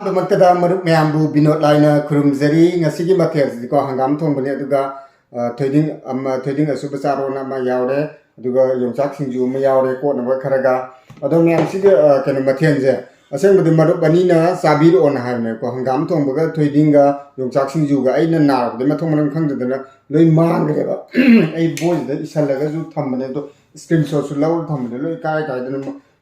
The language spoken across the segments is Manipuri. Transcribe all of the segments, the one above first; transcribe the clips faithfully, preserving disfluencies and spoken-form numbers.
ꯑꯗꯨꯃꯛꯇꯗ ꯃꯔꯨꯞ ꯃꯌꯥꯝꯕꯨ ꯕꯤꯅꯣꯗ ꯂꯥꯏꯅ ꯈꯨꯔꯨꯝꯖꯔꯤ꯫ ꯉꯁꯤꯒꯤ ꯃꯊꯦꯜꯁꯤꯗꯤꯀꯣ, ꯍꯪꯒꯥꯝ ꯊꯣꯡꯕꯅꯤ, ꯑꯗꯨꯒ, ꯑ, ꯊꯣꯏꯗꯤꯡ ꯑꯃ, ꯊꯣꯏꯗꯤꯡ ꯑꯁꯨꯕ ꯆꯥꯔꯣꯟ ꯑꯃ ꯌꯥꯎꯔꯦ, ꯑꯗꯨꯒ ꯌꯣꯡꯆꯥꯛ ꯁꯤꯡꯖꯨ ꯑꯃ ꯌꯥꯎꯔꯦ, ꯀꯣꯠꯅꯕ ꯈꯔꯒ꯫ ꯑꯗꯣ ꯃꯌꯥꯝꯁꯤꯒꯤ, ꯑ, ꯀꯩꯅꯣ, ꯃꯊꯦꯜꯁꯦ ꯑꯁꯦꯡꯕꯗꯤ ꯃꯔꯨꯞ ꯑꯅꯤꯅ ꯆꯥꯕꯤꯔꯛꯑꯣꯅ ꯍꯥꯏꯕꯅꯦꯀꯣ, ꯍꯪꯒꯥꯝ ꯊꯣꯡꯕꯒ ꯊꯣꯏꯗꯤꯡꯒ ꯌꯣꯡꯆꯥꯛ ꯁꯤꯡꯖꯨꯒ꯫ ꯑꯩꯅ ꯅꯥꯔꯨꯕꯗꯩ ꯃꯊꯣꯡ ꯃꯔꯝ ꯈꯪꯗꯗꯅ ꯂꯣꯏ ꯃꯥꯡꯈ꯭ꯔꯦꯕ꯫ ꯑꯩ ꯕꯣꯏꯁꯤꯗ ꯏꯁꯜꯂꯒꯁꯨ ꯊꯝꯕꯅꯦ, ꯑꯗꯣ ꯁ꯭ꯀ꯭ꯔꯤꯟ ꯁꯣꯠꯁꯨ ꯂꯧꯔ ꯊꯝꯕꯅꯦ, ꯂꯣꯏ ꯀꯥꯏ ꯀꯥꯏꯗꯅ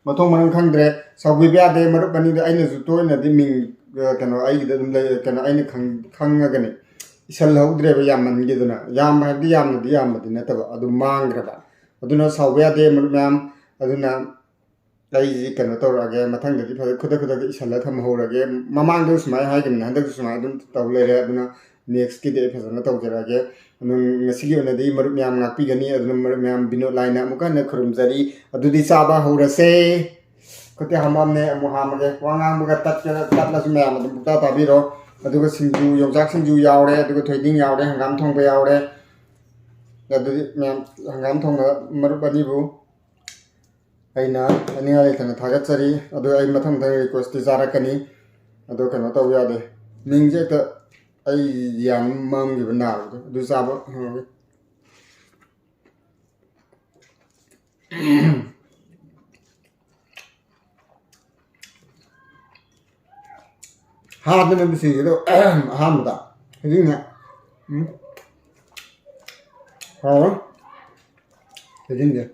ꯃꯊꯣꯡ ꯃꯔꯝ ꯈꯪꯗ꯭ꯔꯦ꯫ ꯁꯥꯎꯕꯤꯕ ꯌꯥꯗꯦ ꯃꯔꯨꯞ ꯑꯅꯤꯗ, ꯑꯩꯅꯁꯨ ꯇꯣꯏꯅꯗꯤ ꯃꯤꯡ, ꯑ, ꯀꯩꯅꯣ, ꯑꯩꯒꯤꯗ ꯑꯗꯨꯝ ꯂꯩ, ꯀꯩꯅꯣ, ꯑꯩꯅ ꯈꯪ-, ꯈꯪꯉꯒꯅꯦ ꯏꯁꯜꯍꯧꯗ꯭ꯔꯦꯕ, ꯌꯥꯝꯃꯟꯈꯤꯗꯅ꯫ ꯌꯥꯝꯕ ꯍꯥꯏꯕꯗꯤ ꯌꯥꯝꯅꯗꯤ ꯌꯥꯝꯕꯗꯤ ꯅꯠꯇꯕ, ꯑꯗꯨ ꯃꯥꯡꯈ꯭ꯔꯕ꯫ ꯑꯗꯨꯅ ꯁꯥꯎꯕ ꯌꯥꯗꯦ ꯃꯔꯨꯞ ꯃꯌꯥꯝ꯫ ꯑꯗꯨꯅ ꯑꯩꯁꯤ ꯀꯩꯅꯣ ꯇꯧꯔꯛꯑꯒꯦ, ꯃꯊꯪꯗꯗꯤ ꯐꯖ ꯈꯨꯗꯛ ꯈꯨꯗꯛꯇ ꯏꯁꯜꯂ ꯊꯝꯍꯧꯔꯒꯦ꯫ ꯃꯃꯥꯡꯗꯁꯨ ꯁꯨꯃꯥꯏꯅ ꯍꯥꯏꯈꯤꯕꯅꯤ, ꯍꯟꯗꯛꯁꯨ ꯁꯨꯃꯥꯏꯅ ꯑꯗꯨꯝ ꯇꯧ ꯂꯩꯔꯦ꯫ ꯑꯗꯨꯅ ꯅꯦꯛꯁꯀꯤꯗꯤ ꯑꯩ ꯐꯖꯅ ꯇꯧꯖꯔꯛꯑꯒꯦ꯫ ꯑꯗꯨꯝ ꯉꯁꯤꯒꯤ ꯑꯣꯏꯅꯗꯤ ꯃꯔꯨꯞ ꯃꯌꯥꯝ ꯉꯥꯛꯄꯤꯒꯅꯤ꯫ ꯑꯗꯨꯅ ꯃꯔꯨꯞ ꯃꯌꯥꯝ ꯕꯤꯅꯣꯗ ꯂꯥꯏꯅ ꯑꯃꯨꯛꯀ ꯍꯟꯅ ꯈꯨꯔꯨꯝꯖꯔꯤ꯫ ꯑꯗꯨꯗꯤ ꯆꯥꯕ ꯍꯧꯔꯁꯦ꯫ ꯈꯨꯠꯇꯤ ꯍꯥꯝꯃꯝꯅꯦ, ꯑꯃꯨꯛ ꯍꯥꯝꯃꯒꯦ꯫ ꯋꯥ ꯉꯥꯡꯕꯒ ꯇꯠꯀꯦꯔꯥ ꯇꯠꯂꯁꯨ ꯃꯌꯥꯝ ꯑꯗꯨꯝ ꯄꯨꯡꯇꯥ ꯇꯥꯕꯤꯔꯣ꯫ ꯑꯗꯨꯒ ꯁꯤꯡꯖꯨ, ꯌꯣꯡꯆꯥꯛ ꯁꯤꯡꯖꯨ ꯌꯥꯎꯔꯦ, ꯑꯗꯨꯒ ꯊꯣꯏꯗꯤꯡ ꯌꯥꯎꯔꯦ, ꯍꯪꯒꯥꯝ ꯊꯣꯡꯕ ꯌꯥꯎꯔꯦ꯫ ꯑꯗꯨꯗꯤ ꯃꯌꯥꯝ ꯍꯪꯒꯥꯝ ꯊꯣꯡꯕ ꯃꯔꯨꯞ ꯑꯅꯤꯕꯨ ꯑꯩꯅ ꯍꯥꯏꯅꯤꯡꯉꯥꯏ ꯂꯩꯇꯅ ꯊꯥꯒꯠꯆꯔꯤ꯫ ꯑꯗꯣ ꯑꯩ ꯃꯊꯪ ꯃꯊꯪ ꯔꯤꯀ꯭ꯋꯦꯁꯇꯤ ꯆꯥꯔꯛꯀꯅꯤ꯫ ꯑꯗꯣ ꯀꯩꯅꯣ ꯇꯧꯕ ꯌꯥꯗꯦ, ꯃꯤꯡꯁꯦ ꯍꯦꯛꯇ ꯑꯩ ꯌꯥꯝ ꯃꯝꯈꯤꯕ ꯅꯥꯕꯗꯣ ꯑꯗꯨ ꯆꯥꯕ ꯍꯪꯉꯒꯦ꯫ ꯍꯥꯗꯅ ꯁꯤꯒꯦꯗꯣ ꯑꯍꯥꯟꯕꯗ꯫ ꯍꯧꯖꯤꯛꯅ, ꯎꯝ, ꯍꯥꯎꯔꯦ꯫ ꯊꯣꯏꯗꯤꯡꯁꯦ꯫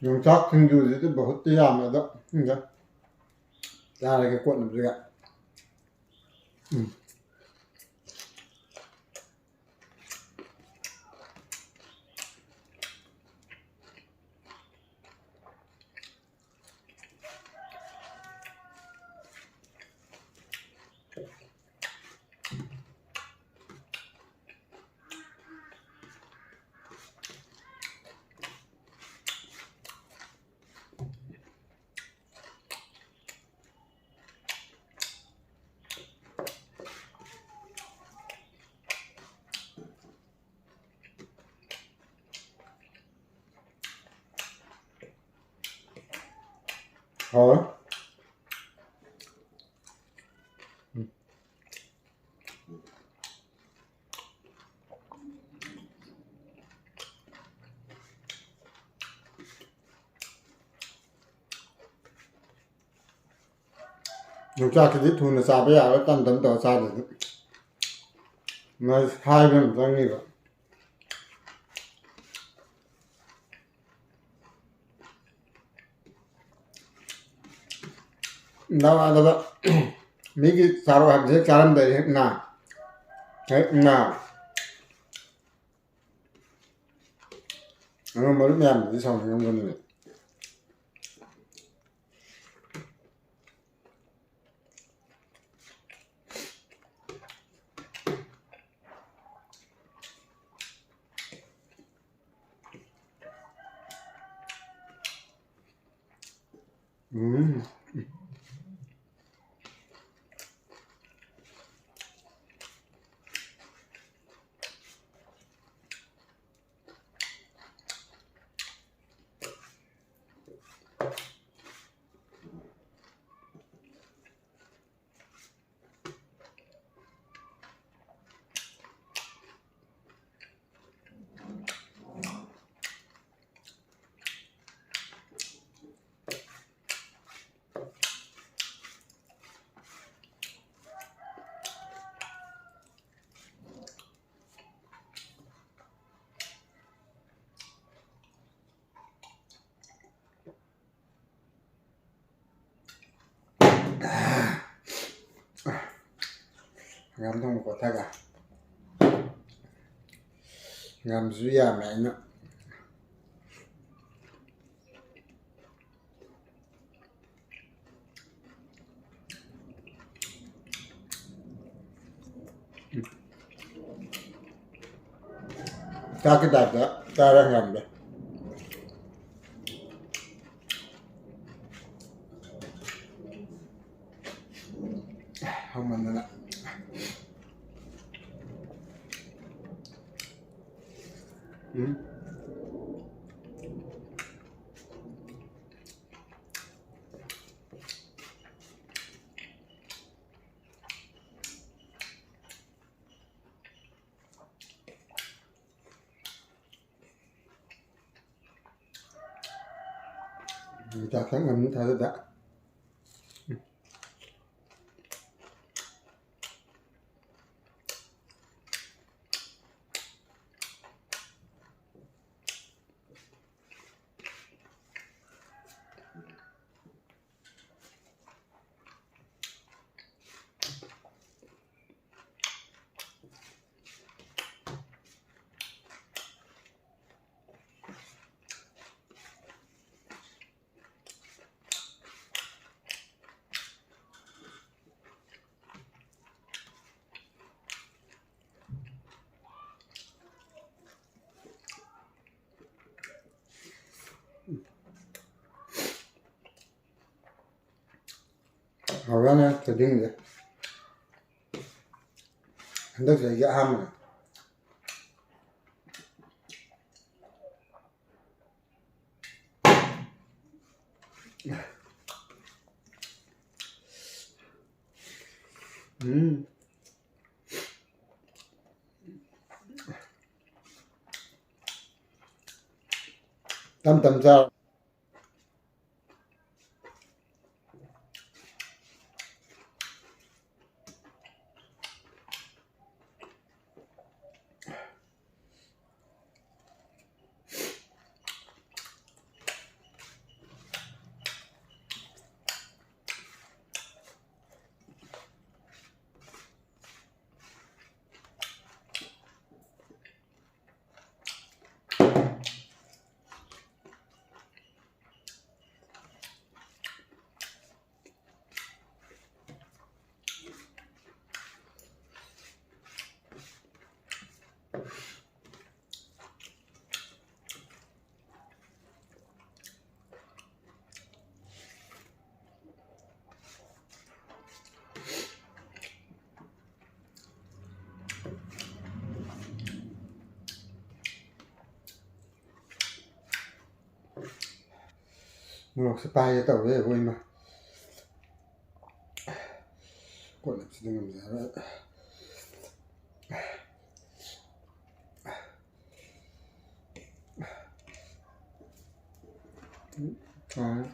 ꯌꯣꯡꯆꯥꯛ ꯁꯤꯡꯖꯨꯁꯤꯗꯤ ꯕꯍꯨꯠꯇꯤ ꯌꯥꯝꯃꯦ ꯑꯗꯣ, ꯈꯪꯗꯦ꯫ ꯆꯥꯔꯒꯦ ꯀꯣꯠꯅꯕꯁꯤꯒ꯫ ꯎꯝ꯫ ꯍꯥꯎꯋꯦ꯫ ꯌꯣꯡꯆꯥꯛꯁꯤꯗꯤ ꯊꯨꯅ ꯆꯥꯕ ꯌꯥꯔꯣꯏ, ꯇꯝ ꯇꯝ ꯇꯧꯔ ꯆꯥꯗ꯭ꯔꯗꯤ꯫ ꯃꯥꯁꯦ ꯁꯥꯏꯕ ꯑꯃ ꯆꯪꯉꯤꯕ꯫ ꯅꯃꯥꯟꯅꯕ ꯃꯤꯒꯤ ꯆꯥꯔꯣ ꯍꯥꯏꯕꯁꯦ ꯍꯦꯛ ꯆꯥꯔꯝꯗꯥꯏ ꯍꯦꯛ ꯅꯥ-, ꯍꯦꯛ ꯅꯥ-꯫ ꯑꯗꯣ ꯃꯔꯨꯞ ꯃꯌꯥꯝꯅꯗꯤ ꯁꯥꯎꯅꯤꯡꯉꯝꯒꯅꯤ꯫ ꯎꯝ꯫ ꯍꯪꯒꯥꯝ ꯊꯣꯡꯕ ꯀꯣꯠꯊꯒ꯫ ꯍꯪꯒꯥꯝꯁꯨ ꯌꯥꯝꯃꯦ ꯑꯩꯅ꯫ ꯆꯥꯛꯀꯤ ꯇꯥꯏꯞꯇ ꯆꯥꯔ ꯉꯝꯗꯦ꯫ ꯍꯥꯎꯃꯟꯗꯅ꯫ ꯎꯝ꯫ ꯆꯥꯛ ꯊꯛ ꯉꯝꯅꯤ ꯊꯥꯖꯗ꯫ ꯍꯧꯔꯅꯤ ꯊꯣꯏꯗꯤꯡꯁꯦ꯫ ꯍꯟꯗꯛꯁꯦ ꯑꯩꯒꯤ ꯑꯍꯥꯟꯕꯅꯦ꯫ ꯎꯝ꯫ ꯇꯝ ꯇꯝ ꯆꯥꯎ꯫ ꯃꯣꯔꯣꯛꯁꯦ ꯄꯥꯏꯒꯦ ꯇꯧꯋꯦ ꯑꯩꯈꯣꯏ ꯏꯃꯥ꯫ ꯀꯣꯠꯂꯤꯕꯁꯤꯗꯤ ꯉꯝꯖꯔꯣꯏ꯫ ꯎꯝ꯫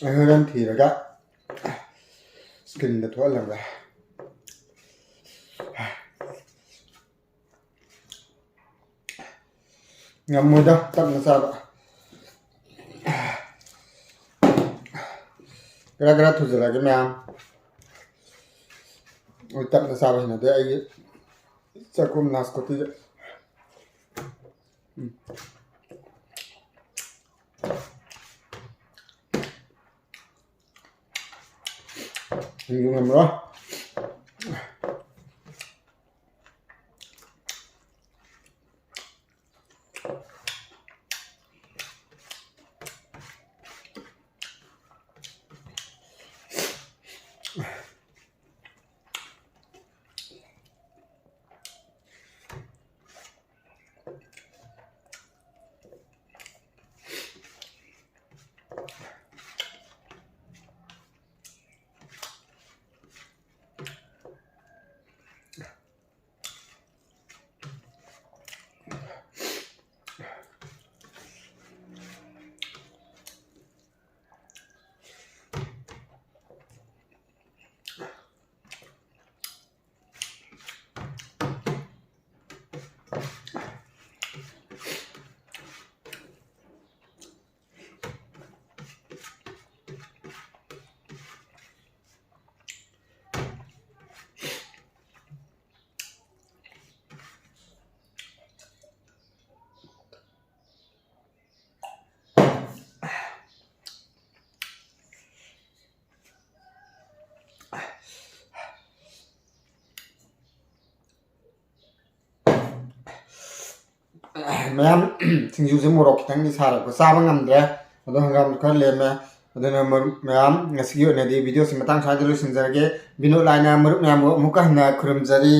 ꯑꯩ ꯍꯣꯔꯦꯟ ꯊꯤꯔꯒ screenꯗ ꯊꯣꯛꯍꯜꯂꯝꯒꯦ꯫ ꯉꯝꯃꯣꯏꯗ ꯇꯞꯅ ꯆꯥꯕ꯫ ꯈꯔ ꯈꯔ ꯊꯨꯖꯜꯂꯒꯦ ꯃꯌꯥꯝ꯫ ꯑꯩ ꯇꯞꯅ ꯆꯥꯕ ꯍꯩꯅꯗꯦ ꯑꯩꯒꯤ ꯆꯥꯛꯈꯨꯝ ꯅꯥꯁꯄꯇꯤꯗ꯫ ꯎꯝ꯫ ꯁꯤꯡꯖꯨ ꯉꯝꯃꯔꯣꯏ꯫ ꯃꯌꯥꯝ, ꯁꯤꯡꯖꯨꯁꯦ ꯃꯣꯔꯣꯛ ꯈꯤꯇꯪꯗꯤ ꯁꯥꯔꯛꯄ, ꯆꯥꯕ ꯉꯝꯗ꯭ꯔꯦ꯫ ꯑꯗꯣ ꯍꯪꯒꯥꯝꯁꯨ ꯈꯔ ꯂꯦꯝꯃꯦ꯫ ꯑꯗꯨꯅ ꯃꯔꯨꯞ ꯃꯌꯥꯝ, ꯉꯁꯤꯒꯤ ꯑꯣꯏꯅꯗꯤ ꯚꯤꯗꯤꯑꯣꯁꯤ ꯃꯇꯥꯡ ꯁ꯭ꯋꯥꯏꯗ ꯂꯣꯏꯁꯤꯟꯖꯔꯒꯦ꯫ ꯕꯤꯅꯣꯗ ꯂꯥꯏꯅ ꯃꯔꯨꯞ ꯃꯌꯥꯝꯕꯨ ꯑꯃꯨꯛꯀ ꯍꯟꯅ ꯈꯨꯔꯨꯝꯖꯔꯤ꯫